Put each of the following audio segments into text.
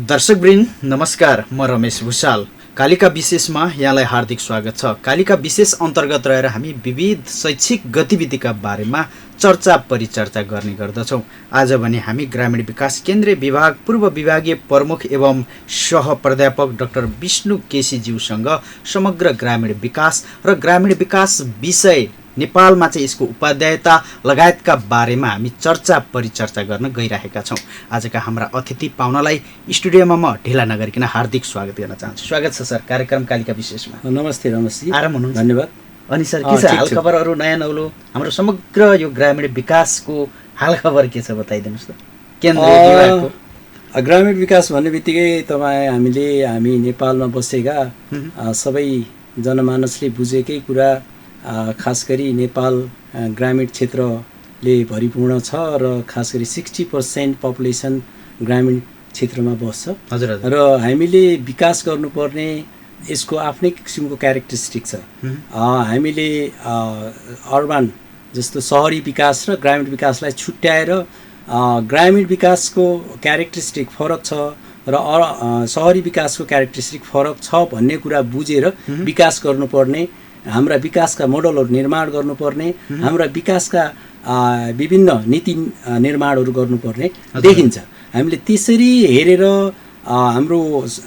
दर्शकवृन्द नमस्कार, म रमेश भुषाल। कालिका विशेषमा यहाँलाई हार्दिक स्वागत छ। कालिका विशेष अन्तर्गत रहेर हामी विविध शैक्षिक गतिविधिका बारेमा चर्चा परिचर्चा गर्ने गर्दछौँ। आज भने हामी ग्रामीण विकास केन्द्रीय विभाग पूर्व विभागीय प्रमुख एवं सह प्राध्यापक डाक्टर विष्णु केसीज्यूसँग समग्र ग्रामीण विकास र ग्रामीण विकास विषय नेपालमा चाहिँ यसको उपाध्यायता लगायतका बारेमा हामी चर्चा परिचर्चा गर्न गइरहेका छौँ। आजका हाम्रा अतिथि पाहुनालाई स्टुडियोमा म ढिला नगरिकन हार्दिक स्वागत गर्न चाहन्छु। स्वागत छ सर कार्यक्रम कालिका विशेषमा। नमस्ते रमेशजी, आराम हुनुहुन्छ? धन्यवाद। अनि सर के छ हालखबरहरू, नयाँ नौलो हाम्रो समग्र यो ग्रामीण विकासको हालखबर के छ बताइदिनुहोस् त। केन्द्रीय विभागको ग्रामीण विकास भन्ने बित्तिकै हामी नेपालमा बसेका सबै जनमानसले बुझेकै कुरा, खास गरी नेपाल ग्रामीण क्षेत्रले भरिपूर्ण छ र खास गरी 60% पपुलेसन ग्रामीण क्षेत्रमा बस्छ। हजुर र हामीले विकास गर्नुपर्ने यसको आफ्नै किसिमको क्यारेक्टरिस्टिक छ। हामीले अर्बन जस्तो सहरी विकास र ग्रामीण विकासलाई छुट्याएर ग्रामीण विकासको क्यारेक्टरिस्टिक फरक छ र सहरी विकासको क्यारेक्टरिस्टिक फरक छ भन्ने कुरा बुझेर विकास गर्नुपर्ने, हाम्रा विकासका मोडलहरू निर्माण गर्नुपर्ने, हाम्रा विकासका विभिन्न नीति निर्माणहरू गर्नुपर्ने देखिन्छ। हामीले त्यसरी हेरेर हाम्रो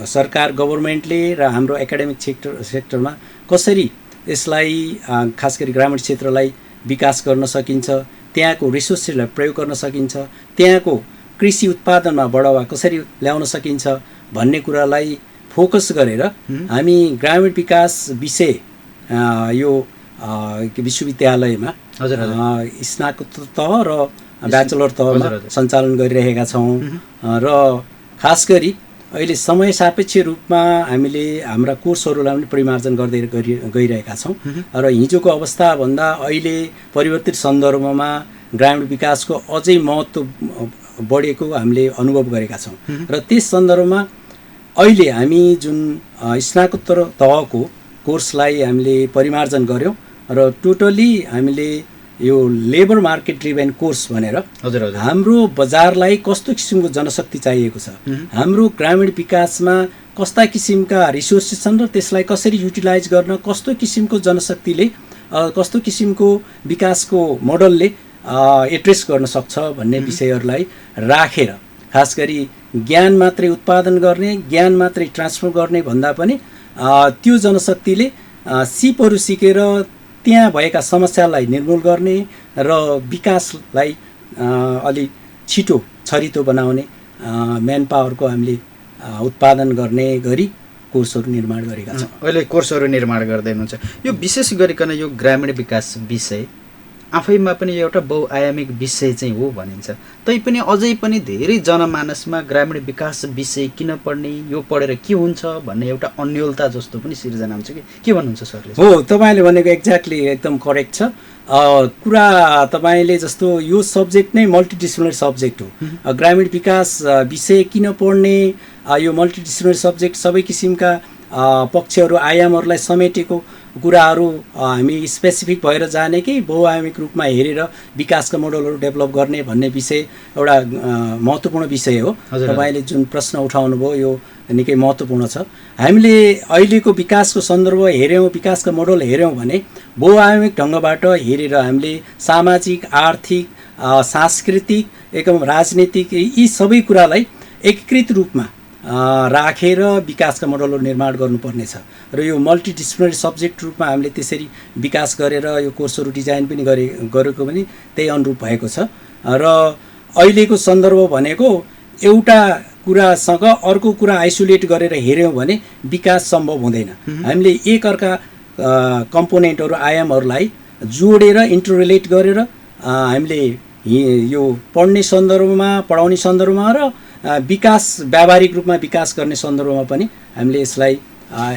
सरकार गभर्मेन्टले र हाम्रो एकाडेमिक सेक्टरमा कसरी यसलाई खास गरी ग्रामीण क्षेत्रलाई विकास गर्न सकिन्छ, त्यहाँको रिसोर्सहरूलाई प्रयोग गर्न सकिन्छ, त्यहाँको कृषि उत्पादनमा बढावा कसरी ल्याउन सकिन्छ भन्ने कुरालाई फोकस गरेर हामी ग्रामीण विकास विषय यो विश्वविद्यालयमा स्नातकोत्तर तह र ब्याचलर तहमा सञ्चालन गरिरहेका छौँ। र खास गरी अहिले समय सापेक्ष रूपमा हामीले हाम्रा कोर्सहरूलाई पनि परिमार्जन गर्दै गइरहेका छौँ र हिजोको अवस्थाभन्दा अहिले परिवर्तित सन्दर्भमा ग्रामीण विकासको अझै महत्त्व बढेको हामीले अनुभव गरेका छौँ। र त्यस सन्दर्भमा अहिले हामी जुन स्नातकोत्तर तहको कोर्सलाई हामीले परिमार्जन गऱ्यौँ र टोटली हामीले यो लेबर मार्केट ड्रिभन कोर्स भनेर हाम्रो बजारलाई कस्तो किसिमको जनशक्ति चाहिएको छ, हाम्रो ग्रामीण विकासमा कस्ता किसिमका रिसोर्सेस छन् र त्यसलाई कसरी युटिलाइज गर्न कस्तो किसिमको जनशक्तिले कस्तो किसिमको विकासको मोडलले एड्रेस गर्न सक्छ भन्ने विषयहरूलाई राखेर खास गरी ज्ञान मात्रै उत्पादन गर्ने, ज्ञान मात्रै ट्रान्सफर गर्ने भन्दा पनि त्यो जनशक्तिले सिपहरू सिकेर त्यहाँ भएका समस्यालाई निर्मूल गर्ने र विकासलाई अलि छिटो छरितो बनाउने म्यान पावरको हामीले उत्पादन गर्ने गरी कोर्सहरू निर्माण गरेका छौँ। अहिले कोर्सहरू निर्माण गर्दै हुनुहुन्छ। यो विशेष गरिकन यो ग्रामीण विकास विषय आफैमा पनि एउटा बहुआयामिक विषय चाहिँ हो भनिन्छ, तैपनि अझै पनि धेरै जनमानसमा ग्रामीण विकास विषय किन पढ्ने, यो पढेर के हुन्छ भन्ने एउटा अन्योलता जस्तो पनि सिर्जना हुन्छ कि के भन्नुहुन्छ सरले? हो, तपाईँले भनेको एक्ज्याक्टली एकदम करेक्ट छ कुरा। तपाईँले जस्तो यो सब्जेक्ट नै मल्टिडिसिप्लिनरी सब्जेक्ट हो। ग्रामीण विकास विषय किन पढ्ने, यो मल्टिडिसिप्लिनरी सब्जेक्ट सबै किसिमका पक्षहरू आयामहरूलाई समेटेको कुराहरू हामी स्पेसिफिक भएर जाने कि बहुआयामिक रूपमा हेरेर विकासका मोडलहरू डेभलप गर्ने भन्ने विषय एउटा महत्त्वपूर्ण विषय हो। तपाईँले जुन प्रश्न उठाउनुभयो यो निकै महत्त्वपूर्ण छ। हामीले अहिलेको विकासको सन्दर्भ हेऱ्यौँ, विकासका मोडल हेऱ्यौँ भने बहुआयामिक ढङ्गबाट हेरेर हामीले सामाजिक, आर्थिक, सांस्कृतिक एवं राजनीतिक यी सबै कुरालाई एकीकृत रूपमा राखेर विकासका मोडलहरू निर्माण गर्नुपर्नेछ र यो मल्टिडिसिप्लिनरी सब्जेक्ट रूपमा हामीले त्यसरी विकास गरेर यो कोर्सहरू डिजाइन पनि गरेको पनि त्यही अनुरूप भएको छ। र अहिलेको सन्दर्भ भनेको एउटा कुरासँग अर्को कुरा आइसोलेट गरेर हेऱ्यौँ भने विकास सम्भव हुँदैन। हामीले एकअर्का कम्पोनेन्टहरू आयामहरूलाई जोडेर इन्टररिलेट गरेर हामीले यो पढ्ने सन्दर्भमा, पढाउने सन्दर्भमा र विकास व्यावहारिक रूपमा विकास गर्ने सन्दर्भमा पनि हामीले यसलाई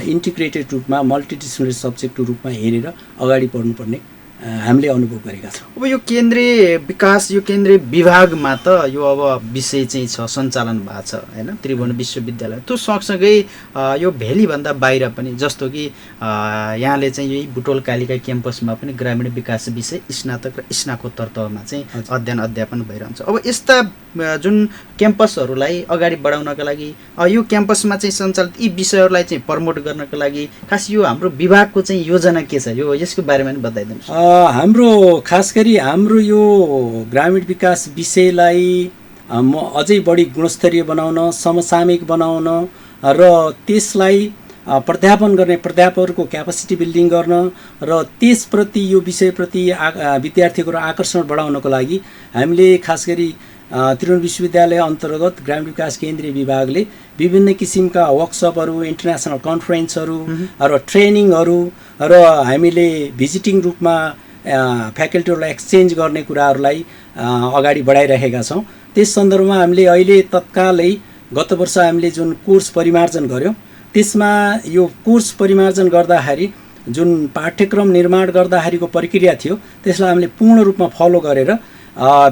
इन्टिग्रेटेड रूपमा मल्टिडिसिप्लिनरी सब्जेक्टको रूपमा हेरेर अगाडि बढ्नुपर्ने हामीले अनुभव गरेका छौँ। अब यो केन्द्रीय विकास, यो केन्द्रीय विभागमा त यो अब विषय चाहिँ छ, सञ्चालन भएको छ होइन, त्रिभुवन विश्वविद्यालय। त्यो सँगसँगै यो भेलीभन्दा बाहिर पनि, जस्तो कि यहाँले चाहिँ यही बुटोल कालिका क्याम्पसमा पनि ग्रामीण विकास विषय स्नातक र स्नाकोत्तर तहमा चाहिँ अध्ययन अध्यापन भइरहन्छ। अब यस्ता जुन क्याम्पसहरूलाई अगाडि बढाउनका लागि, यो क्याम्पसमा चाहिँ सञ्चालित यी विषयहरूलाई चाहिँ प्रमोट गर्नका लागि खास यो हाम्रो विभागको चाहिँ योजना के छ, यो यसको बारेमा पनि बताइदिनुहोस्। हाम्रो खास गरी हाम्रो यो ग्रामीण विकास विषयलाई अझै बढी गुणस्तरीय बनाउन, समसामयिक बनाउन र त्यसलाई प्राध्यापन गर्ने प्राध्यापकहरूको क्यापासिटी बिल्डिङ गर्न र त्यसप्रति यो विषयप्रति विद्यार्थीको आकर्षण बढाउनको लागि हामीले खास गरी त्रिभुवन विश्वविद्यालय अन्तर्गत ग्रामीण विकास केन्द्रीय विभागले विभिन्न किसिमका वर्कसपहरू, इन्टरनेसनल कन्फरेन्सहरू र ट्रेनिङहरू र हामीले भिजिटिङ रूपमा फ्याकल्टीहरूलाई एक्सचेन्ज गर्ने कुराहरूलाई अगाडि बढाइरहेका छौँ। त्यस सन्दर्भमा हामीले अहिले तत्कालै गत वर्ष हामीले जुन कोर्स परिमार्जन गऱ्यौँ, त्यसमा यो कोर्स परिमार्जन गर्दाखेरि जुन पाठ्यक्रम निर्माण गर्दाखेरिको प्रक्रिया थियो त्यसलाई हामीले पूर्ण रूपमा फलो गरेर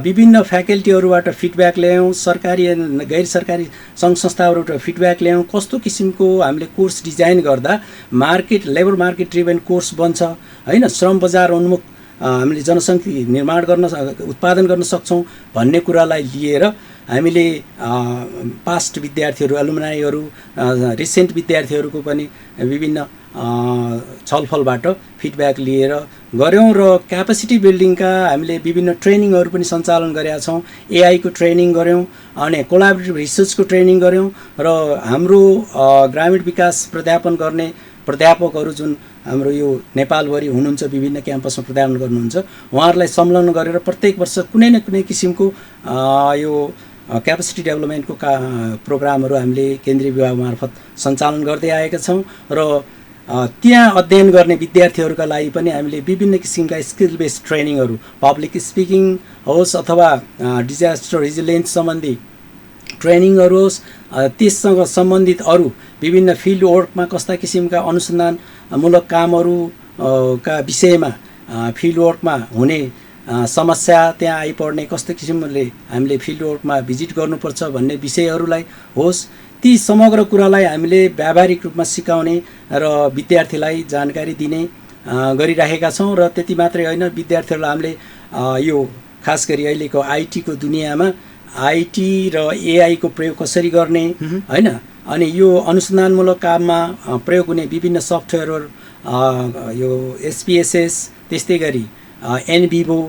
विभिन्न फ्याकल्टीहरूबाट फिडब्याक ल्यायौँ, सरकारी गैर सरकारी सङ्घ संस्थाहरूबाट फिडब्याक ल्यायौँ, कस्तो किसिमको हामीले कोर्स डिजाइन गर्दा लेबर मार्केट ड्रिभन कोर्स बन्छ होइन, श्रम बजार उन्मुख हामीले जनशक्ति निर्माण गर्न, उत्पादन गर्न सक्छौँ भन्ने कुरालाई लिएर हामीले पास्ट विद्यार्थीहरू, एलुमनाईहरू, रिसेन्ट विद्यार्थीहरूको पनि विभिन्न छलफलबाट फिडब्याक लिएर गऱ्यौँ र क्यापासिटी बिल्डिङका हामीले विभिन्न ट्रेनिङहरू पनि सञ्चालन गरेका छौँ। एआईको ट्रेनिङ गऱ्यौँ अनि कोलाबरेटिभ रिसर्चको ट्रेनिङ गऱ्यौँ र हाम्रो ग्रामीण विकास प्राध्यापन गर्ने प्राध्यापकहरू जुन हाम्रो यो नेपालभरि हुनुहुन्छ, विभिन्न क्याम्पसमा प्राध्यापन गर्नुहुन्छ, उहाँहरूलाई संलग्न गरेर प्रत्येक वर्ष कुनै न कुनै किसिमको यो क्यापासिटी डेभलपमेन्टको प्रोग्रामहरू हामीले केन्द्रीय विभाग मार्फत सञ्चालन गर्दै आएका छौँ र त्यहाँ अध्ययन गर्ने विद्यार्थीहरूका लागि पनि हामीले विभिन्न किसिमका स्किल बेस्ड ट्रेनिङहरू, पब्लिक स्पिकिङ होस् अथवा डिजास्टर रिजिलियन्स सम्बन्धी ट्रेनिङहरू होस्, त्यससँग सम्बन्धित अरू विभिन्न फिल्ड वर्कमा कस्ता किसिमका अनुसन्धानमूलक कामहरूका विषयमा फिल्ड वर्कमा हुने समस्या, त्यहाँ आइपर्ने कस्तो किसिमले हामीले फिल्ड वर्कमा भिजिट गर्नुपर्छ भन्ने विषयहरूलाई होस्, ती समग्र कुरालाई हामीले व्यावहारिक रूपमा सिकाउने र विद्यार्थीलाई जानकारी दिने गरिरहेका छौँ। र त्यति मात्रै होइन, विद्यार्थीहरूलाई हामीले यो खास गरी अहिलेको आइटीको दुनियाँमा आइटी र एआईको प्रयोग कसरी गर्ने होइन, अनि यो अनुसन्धानमूलक काममा प्रयोग हुने विभिन्न सफ्टवेयरहरू, यो एसपीएसएस, त्यस्तै गरी एनभिभो,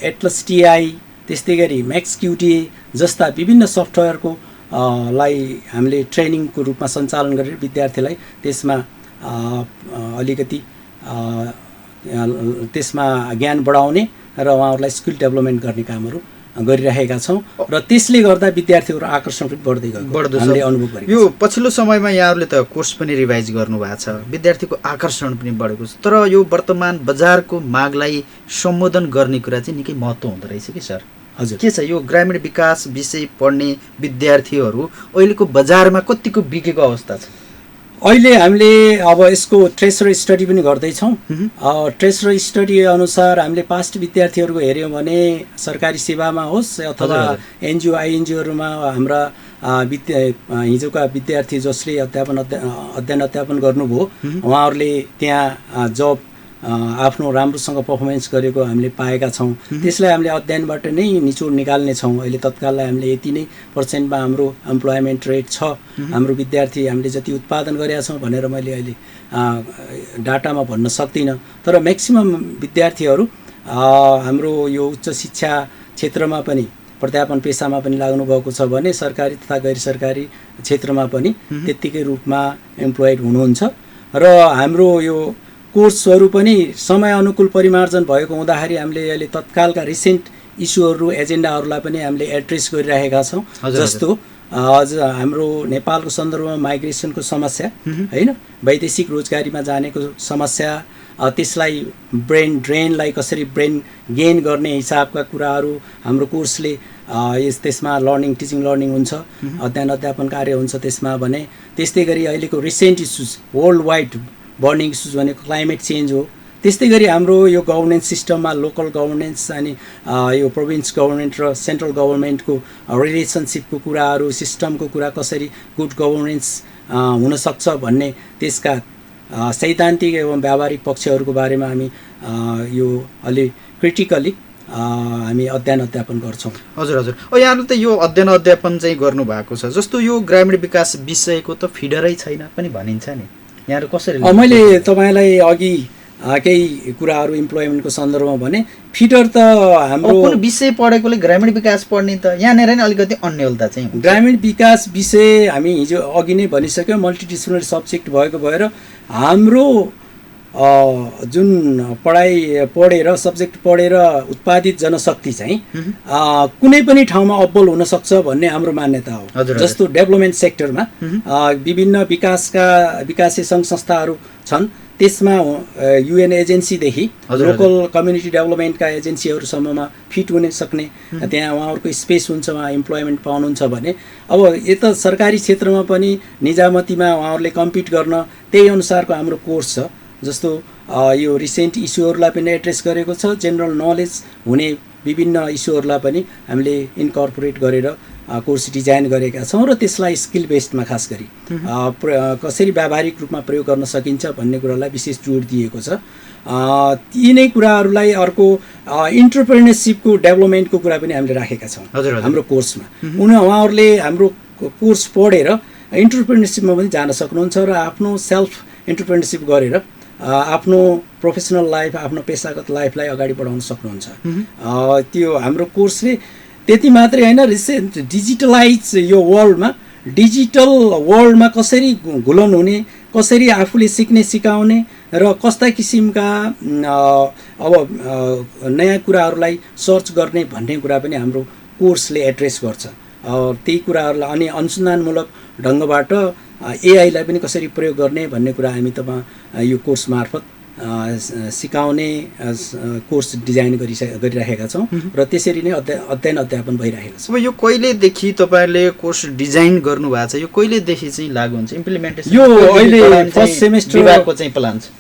एटलस टिआई, त्यस्तै गरी म्याक्सक्युटिए जस्ता विभिन्न सफ्टवेयरको लाई हामीले ट्रेनिङको रूपमा सञ्चालन गरेर विद्यार्थीलाई त्यसमा अलिकति त्यसमा ज्ञान बढाउने र उहाँहरूलाई स्किल डेभलपमेन्ट गर्ने कामहरू गरिरहेका छौँ र त्यसले गर्दा विद्यार्थीहरू आकर्षण पनि बढ्दै गएको हामीले अनुभव गरेको छ। यो पछिल्लो समयमा यहाँहरूले त कोर्स पनि रिभाइज गर्नुभएको छ, विद्यार्थीको आकर्षण पनि बढेको छ, तर यो वर्तमान बजारको मागलाई सम्बोधन गर्ने कुरा चाहिँ निकै महत्त्व हुँदो रहेछ कि सर? हजुर, के छ यो ग्रामीण विकास विषय पढ्ने विद्यार्थीहरू अहिलेको बजारमा कतिको बिकेको अवस्था छ? अहिले हामीले अब यसको ट्रेसर स्टडी पनि गर्दैछौँ। ट्रेसर स्टडी अनुसार हामीले पास्ट विद्यार्थीहरूको हेऱ्यौँ भने सरकारी सेवामा होस् अथवा एनजिओ आइएनजिओहरूमा हाम्रा हिजोका विद्यार्थी जसले अध्ययन अध्यापन गर्नुभयो उहाँहरूले त्यहाँ जब आफ्नो राम्रोसँग पर्फर्मेन्स गरेको हामीले पाएका छौँ। त्यसलाई हामीले अध्ययनबाट नै निचोड निकाल्ने छौँ। अहिले तत्काललाई हामीले यति नै पर्सेन्टमा हाम्रो इम्प्लोइमेन्ट रेट छ, हाम्रो विद्यार्थी हामीले जति उत्पादन गरेका छौँ भनेर मैले अहिले डाटामा भन्न सक्दिनँ, तर म्याक्सिमम विद्यार्थीहरू हाम्रो यो उच्च शिक्षा क्षेत्रमा पनि प्राध्यापन पेसामा पनि लाग्नुभएको छ भने सरकारी तथा गैर सरकारी क्षेत्रमा पनि त्यत्तिकै रूपमा इम्प्लोइड हुनुहुन्छ र हाम्रो यो कोर्सहरू पनि समय अनुकूल परिमार्जन भएको हुँदाखेरि हामीले अहिले तत्कालका रिसेन्ट इस्युहरू, एजेन्डाहरूलाई पनि हामीले एड्रेस गरिरहेका छौँ। जस्तो अझ हाम्रो नेपालको सन्दर्भमा माइग्रेसनको समस्या होइन, वैदेशिक रोजगारीमा जानेको समस्या, त्यसलाई ब्रेन ड्रेनलाई कसरी ब्रेन गेन गर्ने हिसाबका कुराहरू हाम्रो कोर्सले त्यसमा लर्निङ टिचिङ लर्निङ हुन्छ, अध्ययन अध्यापन कार्य हुन्छ त्यसमा भने। त्यस्तै गरी अहिलेको recent issues world wide burning issues भनेको क्लाइमेट चेन्ज हो, त्यस्तै गरी हाम्रो यो गभर्नेन्स सिस्टममा लोकल गभर्नेन्स अनि यो प्रोभिन्स गभर्मेन्ट र सेन्ट्रल गभर्मेन्टको रिलेसनसिपको कुराहरू, सिस्टमको कुरा, कसरी गुड गभर्नेन्स हुनसक्छ भन्ने त्यसका सैद्धान्तिक एवं व्यावहारिक पक्षहरूको बारेमा हामी यो अलि क्रिटिकली हामी अध्ययन गर्छौँ। हजुर हजुर। यहाँले त यो अध्ययन चाहिँ गर्नुभएको छ, जस्तो यो ग्रामीण विकास विषयको त फिडरै छैन पनि भनिन्छ नि, यहाँहरू कसरी? मैले तपाईँलाई अघि केही कुराहरू इम्प्लोइमेन्टको सन्दर्भमा भने फिडर त हाम्रो कुन विषय पढेकोले ग्रामीण विकास पढ्ने त यहाँनिर नै अलिकति अन्यलता चाहिँ हुन्छ। ग्रामीण विकास विषय हामी हिजो अघि नै भनिसक्यौँ, मल्टिडिसिप्लिनरी सब्जेक्ट भएको भएर हाम्रो जुन पढेर सब्जेक्ट पढेर उत्पादित जनशक्ति चाहिँ कुनै पनि ठाउँमा अब्बल हुनसक्छ भन्ने हाम्रो मान्यता हो। जस्तो डेभलपमेन्ट सेक्टरमा विभिन्न विकासे सङ्घ संस्थाहरू छन्, त्यसमा UN एजेन्सीदेखि लोकल कम्युनिटी डेभलपमेन्टका एजेन्सीहरूसम्ममा फिट हुन सक्ने त्यहाँ उहाँहरूको स्पेस हुन्छ, उहाँ इम्प्लोइमेन्ट पाउनुहुन्छ भने अब यता सरकारी क्षेत्रमा पनि निजामतीमा उहाँहरूले कम्पिट गर्न त्यही अनुसारको हाम्रो कोर्स छ। जस्तो यो रिसेन्ट इस्युहरूलाई पनि एड्रेस गरेको छ, जेनरल नलेज हुने विभिन्न इस्युहरूलाई पनि हामीले इन्कर्पोरेट गरेर कोर्स डिजाइन गरेका छौँ र त्यसलाई स्किल बेस्डमा खास गरी कसरी व्यावहारिक रूपमा प्रयोग गर्न सकिन्छ भन्ने कुरालाई विशेष जोड दिएको छ। यिनै कुराहरूलाई अर्को इन्टरप्रेन्योरसिपको डेभलपमेन्टको कुरा पनि हामीले राखेका छौँ हाम्रो कोर्समा। उहाँहरूले हाम्रो कोर्स पढेर इन्टरप्रेन्योरसिपमा पनि जान सक्नुहुन्छ र आफ्नो सेल्फ इन्टरप्रेन्योरसिप गरेर आफ्नो प्रोफेसनल लाइफ, आफ्नो पेसागत लाइफलाई अगाडि बढाउन सक्नुहुन्छ। त्यो हाम्रो कोर्सले त्यति मात्रै होइन, रिसेन्ट डिजिटलाइज यो डिजिटल वर्ल्डमा कसरी घुलन हुने, कसरी आफूले सिक्ने सिकाउने र कस्ता किसिमका अब नयाँ कुराहरूलाई सर्च गर्ने भन्ने कुरा पनि हाम्रो कोर्सले एड्रेस गर्छ। त्यही कुराहरूलाई अनि अनुसन्धानमूलक ढङ्गबाट एआईलाई पनि कसरी प्रयोग गर्ने भन्ने कुरा हामी यो कोर्स मार्फत सिकाउने कोर्स डिजाइन गरिराखेका छौँ र त्यसरी नै अध्यापन भइरहेको छ। अब यो कहिलेदेखि तपाईँहरूले कोर्स डिजाइन गर्नुभएको छ, यो कहिलेदेखि चाहिँ लागु हुन्छ इम्प्लिमेन्टेसन? यो अहिले फर्स्ट सेमेस्टरको चाहिँ प्लान छ।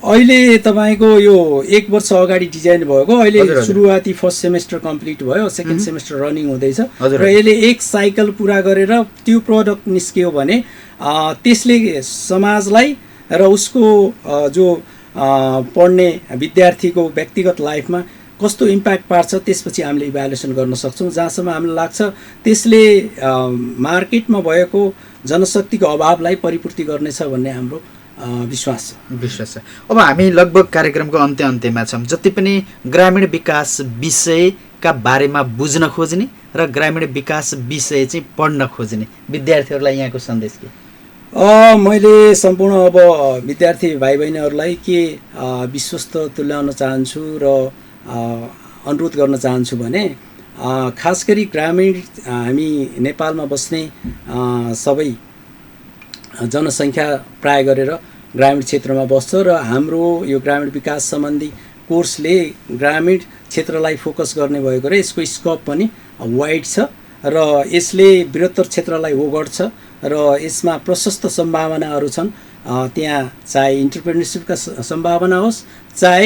अहिले तपाईँको यो 1 वर्ष अगाडि डिजाइन भएको, अहिले सुरुवाती फर्स्ट सेमेस्टर कम्प्लिट भयो, सेकेन्ड सेमेस्टर रनिङ हुँदैछ र यसले एक साइकल पुरा गरेर त्यो प्रडक्ट निस्कियो भने त्यसले समाजलाई र उसको जो पढ्ने विद्यार्थीको व्यक्तिगत लाइफमा कस्तो इम्प्याक्ट पार्छ त्यसपछि हामीले इभ्यालुएसन गर्न सक्छौँ। जहाँसम्म हामीलाई लाग्छ त्यसले मार्केटमा भएको जनशक्तिको अभावलाई परिपूर्ति गर्नेछ भन्ने हाम्रो विश्वास छ। अब हामी लगभग कार्यक्रमको अन्त्यमा छौँ। जति पनि ग्रामीण विकास विषयका बारेमा बुझ्न खोज्ने र ग्रामीण विकास विषय चाहिँ पढ्न खोज्ने विद्यार्थीहरूलाई यहाँको सन्देश के? मैले सम्पूर्ण अब विद्यार्थी भाइ बहिनीहरूलाई के विश्वस्त तुल्याउन चाहन्छु र अनुरोध गर्न चाहन्छु भने खास गरी ग्रामीण हामी नेपालमा बस्ने सबै जनसङ्ख्या प्राय गरेर ग्रामीण क्षेत्रमा बस्छ र हाम्रो यो ग्रामीण विकास सम्बन्धी कोर्सले ग्रामीण क्षेत्रलाई फोकस गर्ने भएको र यसको स्कोप पनि वाइड छ र यसले बृहत्तर क्षेत्रलाई ओगट्छ र यसमा प्रशस्त सम्भावनाहरू छन्। त्यहाँ चाहे इन्टरप्रेन्योरसिपका सम्भावना होस्, चाहे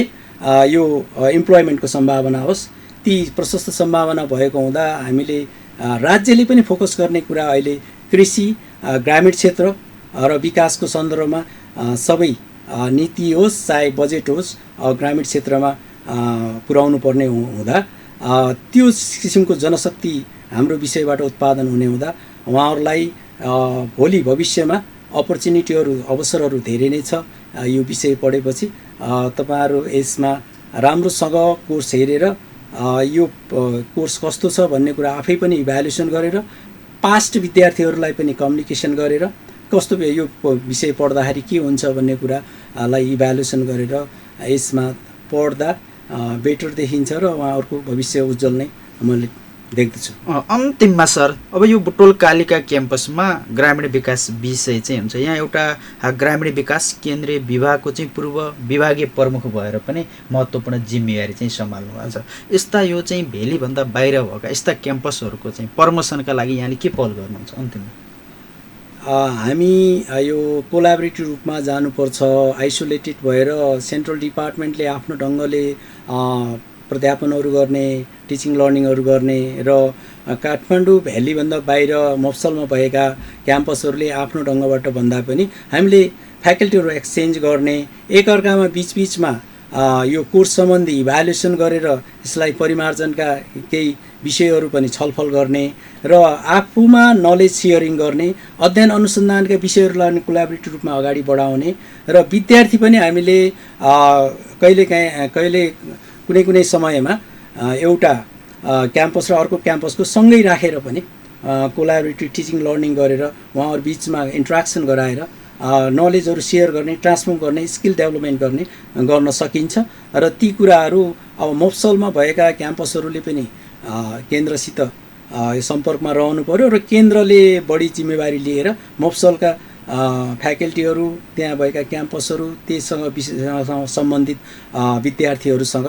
यो इम्प्लोइमेन्टको सम्भावना होस्, ती प्रशस्त सम्भावना भएको हुँदा हामीले राज्यले पनि फोकस गर्ने कुरा अहिले कृषि, ग्रामीण क्षेत्र र विकासको सन्दर्भमा सबै नीति होस् चाहे बजेट होस् ग्रामीण क्षेत्रमा पुर्याउनु पर्ने हुँदा त्यो किसिमको जनशक्ति हाम्रो विषयबाट उत्पादन हुने हुँदा उहाँहरूलाई भोलि भविष्यमा अवसरहरू धेरै नै छ। यो विषय पढेपछि तपाईँहरू यसमा राम्रोसँग कोर्स हेरेर यो कोर्स कस्तो छ भन्ने कुरा आफै पनि इभ्यालुएसन गरेर पास्ट विद्यार्थीहरूलाई पनि कम्युनिकेसन गरेर कस्तो यो विषय पढ्दाखेरि के हुन्छ भन्ने कुरालाई इभ्यालुएसन गरेर यसमा पढ्दा बेटर देखिन्छ र उहाँहरूको भविष्य उज्जवल नै मैले देख्दछु। अन्तिममा सर, अब यो बुटोल कालिका क्याम्पसमा ग्रामीण विकास विषय चाहिँ हुन्छ, यहाँ एउटा ग्रामीण विकास केन्द्रीय विभागको चाहिँ पूर्व विभागीय प्रमुख भएर पनि महत्त्वपूर्ण जिम्मेवारी चाहिँ सम्हाल्नु भएको छ। यस्ता यो चाहिँ भेलीभन्दा बाहिर भएका यस्ता क्याम्पसहरूको चाहिँ प्रमोसनका लागि यहाँले के पहल गर्नुहुन्छ अन्तिममा? हामी यो कोलाबरेटिभ रूपमा जानुपर्छ। आइसोलेटेड भएर सेन्ट्रल डिपार्टमेन्टले आफ्नो ढङ्गले प्राध्यापनहरू गर्ने, टिचिङ लर्निङहरू गर्ने र काठमाडौँ भ्यालीभन्दा बाहिर मफसलमा भएका क्याम्पसहरूले आफ्नो ढङ्गबाट भन्दा पनि हामीले फ्याकल्टीहरू एक्सचेन्ज गर्ने, एकअर्कामा बिचबिचमा यो कोर्स सम्बन्धी इभ्यालुएसन गरेर यसलाई परिमार्जनका केही विषयहरू पनि छलफल गर्ने र आफूमा नलेज सेयरिङ गर्ने, अध्ययन अनुसन्धानका विषयहरूलाई कोलाबरेटिभ रूपमा अगाडि बढाउने र विद्यार्थी पनि हामीले कहिले कुनै समयमा एउटा क्याम्पस र अर्को क्याम्पसको सँगै राखेर पनि कोलाबरेटिभ टिचिङ लर्निङ गरेर उहाँहरू बिचमा इन्ट्रेक्सन गराएर नलेजहरू सेयर गर्ने, ट्रान्सफर्म गर्ने, स्किल डेभलपमेन्ट गर्न सकिन्छ। र ती कुराहरू अब मफसलमा भएका क्याम्पसहरूले पनि केन्द्रसित सम्पर्कमा रहनु पर्यो र केन्द्रले बढी जिम्मेवारी लिएर मफसलका फ्याकल्टीहरू, त्यहाँ भएका क्याम्पसहरू, त्यससँग सम्बन्धित विद्यार्थीहरूसँग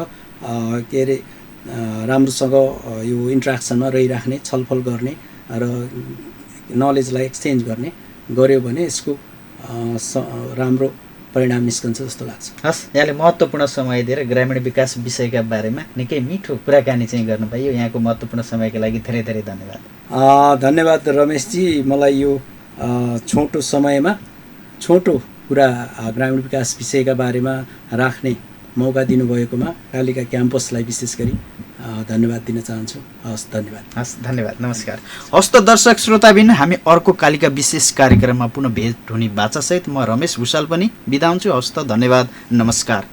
के अरे राम्रोसँग यो इन्ट्रेक्सनमा रहिराख्ने, छलफल गर्ने र नलेजलाई एक्सचेन्ज गऱ्यो भने यसको राम्रो परिणाम निस्कन्छ जस्तो लाग्छ। हस्, यहाँले महत्त्वपूर्ण समय दिएर ग्रामीण विकास विषयका बारेमा निकै मिठो कुराकानी चाहिँ गर्नुभयो। यहाँको महत्त्वपूर्ण समयको लागि धेरै धेरै धन्यवाद। धन्यवाद रमेशजी, मलाई यो छोटो समयमा छोटो कुरा ग्रामीण विकास विषयका बारेमा राख्ने मौका दिनुभएकोमा कालिका क्याम्पसलाई विशेष गरी धन्यवाद दिन चाहन्छु। हस्, धन्यवाद। हस्, धन्यवाद, नमस्कार। हस् त दर्शक श्रोताबिन, हामी अर्को कालिका विशेष कार्यक्रममा पुनः भेट हुने बाचासहित म रमेश भुषाल पनि बिदा हुन्छु। हस् त, धन्यवाद, नमस्कार।